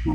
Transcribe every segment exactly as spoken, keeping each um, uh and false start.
Ka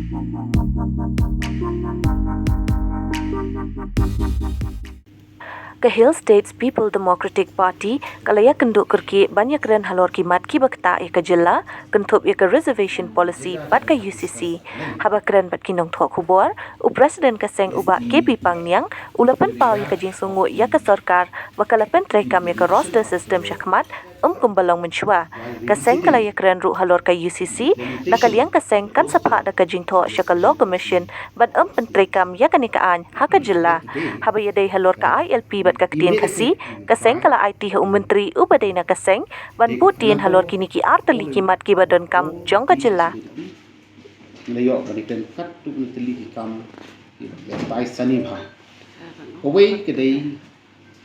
Hill States People Democratic Party ka la ïakynduh kyrkieh ban ïakren halor ki mat kiba ktah ïa ka jylla, kynthup ïa ka reservation policy bad ka U C C. Haba kren bad ki nongthoh khubor, u President ka seng u Bah K P Pangniang u la pynpaw ïa ka jingsngewnguh ïa ka sorkar ba ka la pyntreikam ïa ka roster system shakhmat, ym kumba long mynshuwa. Ka seng ka la ïakren ruh halor ka U C C, na ka liang ka seng kan sa phah da ka jingthoh sha ka Law Commission ban ym pyntreikam ïa kane ka aiñ ha ka jylla. Haba ïadei halor ka I L P bad ka ktien Khasi, ka seng ka la aiti ha u Myntri uba dei na ka seng ban buhtien halor kine ki ar tylli ki mat kiba donkam jong ka jylla. Ngi la ïoh kane ka kat tu kane tylli ki kam ki ba tai sani bha. Kawei ka dei,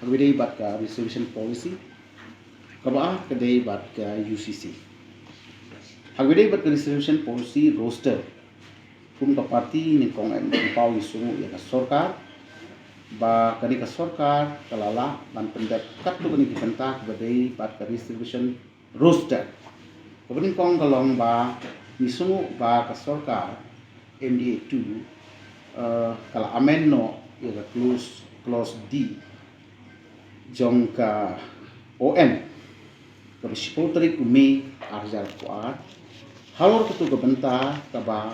ha kawei dei bad ka reservation policy. Kaba ar ka dei bad ka U C C. Ha kawei dei bad ka reservation policy roster. Kum ka party nyngkong em pynpaw ïa ka sorkar ba kane ka sorkar ka la lah ban pyndep kat tu kane ki bynta kaba dei bad ka reservation roster. Kaba nyngkong ka long ba ngi sngew ba ka sorkar M D A two, eh, ka la amend noh ïa ka clause, clause D jong ka O M kaba shiphew tarik u May ar hajar arphew ar. Halor katu ka bynta kaba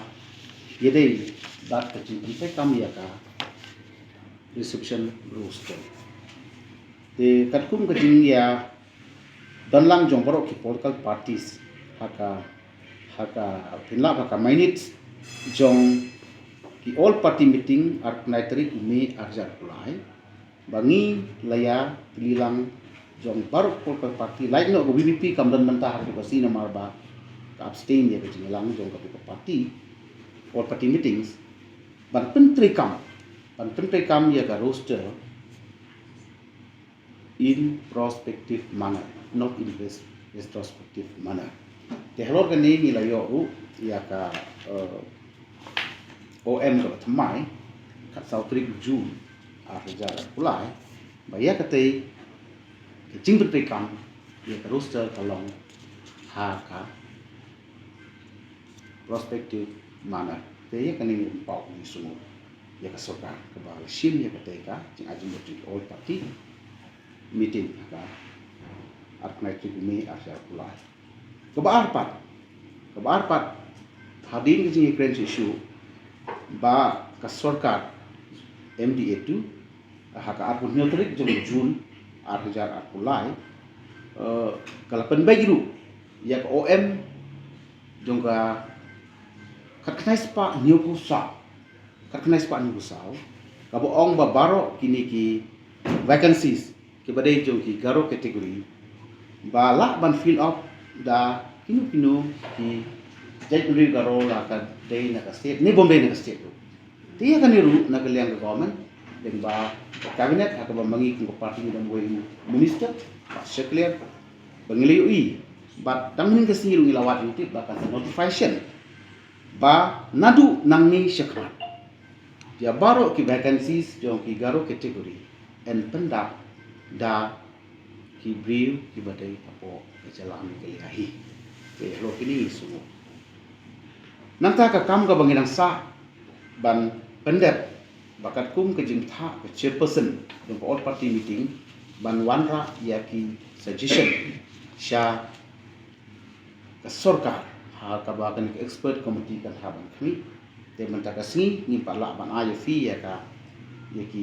ïadei bad ka jingpyntrei kam ïa ka reservation roster. Te katkum ka jingïa don lang jong baroh ki political parties ha ka, ha ka pynlap ha ka minutes jong ki all party meeting ar khyndai tarik u May ar hajar arphew lai, ba ngi la ïa tylli lang jong baroh ki political party, lait noh ka V P P kam don mynta ha ka sien namar ba ka abstain ïa ka jingïalang jong ka party, all party meetings, ban pyntreikam, ban pyntreikam ïa ka roster in prospective manner, not in res-, retrospective manner. Te halor kane ngi la ïoh ruh ïa ka, eh, O M kaba thymmai, khatsaw tarik June ar hajar arphew lai, ba ïa katei ka jingpyntreikam ïa ka roster ka long ha ka prospective manner. Te ïa kane ngi pynpaw ka jingsngew ïa ka sorkar kaba la shim ïa katei ka jingai jingmut jong ki all party meeting ha ka ar khyndai tarik u May ar hajar arphew lai. Kaba ar pat, kaba ar pat, hadien ka jingïakren shuh shuh ba ka sorkar M D A two ha ka arphew hynñiew tarik jong June ar hajar arphew lai, eh, ka la pynbeit ruh ïa ka O M jong ka khatkhyndai spah hynñiewphew saw, khatkhyndai spah hynñiewphew saw, kaba ong ba baroh kine ki vacancies kiba dei jong ki Garo category ba lah ban fill up da kino kino ki jaitbynriew Garo la ka dei na ka state ne bym dei na ka state ruh. Te ïa kane ruh na ka liang ka government, lyngba ka cabinet ha kaba ma ngi kum ka party ngi don uwei u minister, Bah Shakliar, ba ngi la ïohi bad dang mynnin ka sngi ruh ngi la wad ïa u tip ba kan sa notification ba naduh nangne shakhmat ïa baroh ki vacancies jong ki Garo category yn pyndap da ki briew kiba dei hapoh ka jylla Meghalaya hi. Te halor kine ngi sngew. Nangta ka kam kaba ngi dang sah ban pyndep ba katkum ka jingthoh ka chairperson jong ka all party meeting ban wanrah ïa ki suggestion sha ka sorkar ha kaba kane ka expert committee kan hap ban khmih. Te mynta ka sngi ngim pat lah ban ai ïa phi ïa ka, ïa ki,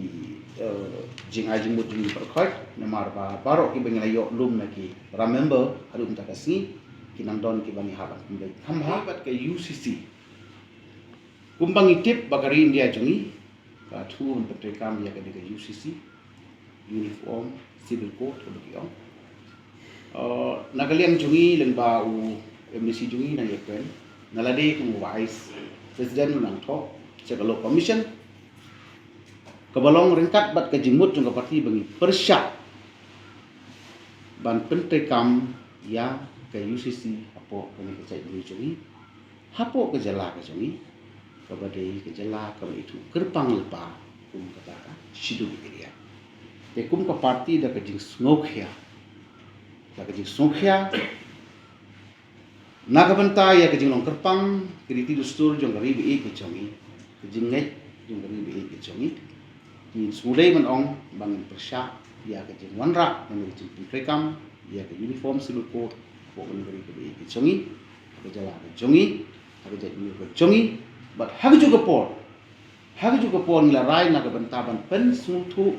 eh, jingai jingmut jong ngi baroh khoit namar ba baroh kiba ngi la ïoh lum na ki para member haduh mynta ka sngi ki nang don kiba ngi hap ban khmih. Kham bha bad ka U C C. Kumba ngi tip ba ka ri India jong ngi ka thmu ban pyntreikam ïa kane ka U C C, Uniform Civil Code kaba ki ong. Uh, na ka liang jong ngi lyngba u M D C jong ngi nang ïakren, na lade kum u Vice President u nang thoh sha ka Law Commission, kaba long ryngkat bad ka jingmut jong ka party ba ngi pyrshah ban pyntreikam ïa ka U C C hapoh kane ka jaitbynriew jong ngi, hapoh ka jylla ka jong ngi, kaba dei ka jylla kaba ithuh kyrpang lypa kum kata ka Scheduled Area. Te kum ka party da ka jingsngewkhia, da ka jingsngewkhia Na ka bynta ïa ka jinglong kyrpang, ka riti dustur jong ka ri ba ïeit ka jong ngi, ka jingngeit jong ka ri ba ïeit ka jong ngi, ngi sngewdei ban ong ba ngin pyrshah ïa ka jingwanrah, ïa ka jingpyntreikam ïa ka Uniform Civil Code hapoh ka ri ba ïeit ka jong ngi, ha ka jylla ka jong ngi, ha ka jaitbynriew ka jong ngi, bad ha kajuh ka por, ha kajuh ka por ngi la rai na ka bynta ban pynsngewthuh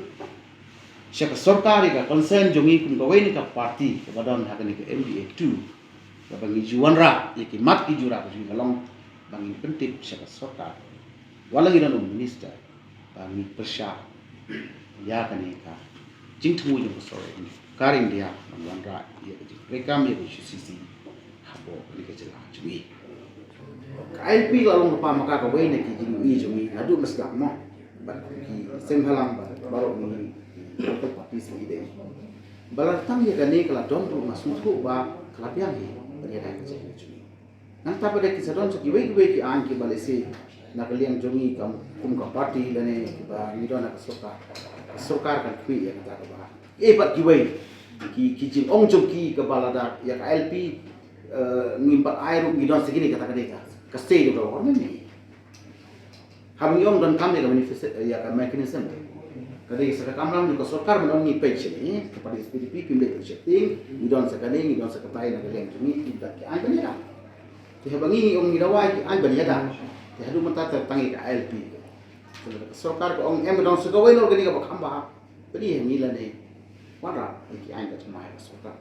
sha ka sorkar ïa ka concern jong ngi kum kawei na ka party kaba don ha kane ka M D A two, kaba ngi ju wanrah ïa ki mat ki jurap jong ngi, ka long ba ngin pyntip sha ka sorkar, wat la ngi don u minister, ba ngi pyrshah ïa kane ka jingthmu jong ka sorkar India, ka ri India, ban wanrah ïa ka jingpyntreikam ïa ka H C C hapoh kane ka jylla jong ngi. Ka I L P ka long kaba ma ka kawei na ki jingïohi jong ngi naduh mynstep mo, bad ki seng bhalang bad baroh ngi political parties ngi dei. Ba la tang ïa kane ka la don ruh nga sngewthuh ba ka la biang hi ban ïada ïa ka jingïohi jong ngi. Nangta pat de ki sa don sa kiwei kiwei ki aiñ kiba lehse na ka liang jong ngi kam, kum ka party lane kiba ngi don ha ka sorkar, ka sorkar kan khmih ïa kata kaba eh pat kiwei ki, ki jingong jong ki kaba lada ïa ka I L P, eh, ngim pat ai ruh ngi don sa kine, kata ka dei ka, ka say of the government ne. Haba ngi ong donkam ïa ka manifest-, ïa ka mechanism, ka dei sa ka kamram jong ka sorkar ban ong ngi peit shane, ka party P D P kim leit shane, ngi don sa kane, ngi don sa katai na ka liang jong ngi, ngi don ki aiñ ban ïada. Te haba ngi ong ngi dawa ki aiñ ban ïada, te haduh mynta tang ïa ka I L P. Te lada ka sorkar ka ong em, ka don sa kawei noh kane kaba kham bha, pynban ngi lane wanrah ïa ki aiñ ka jong ka sorkar.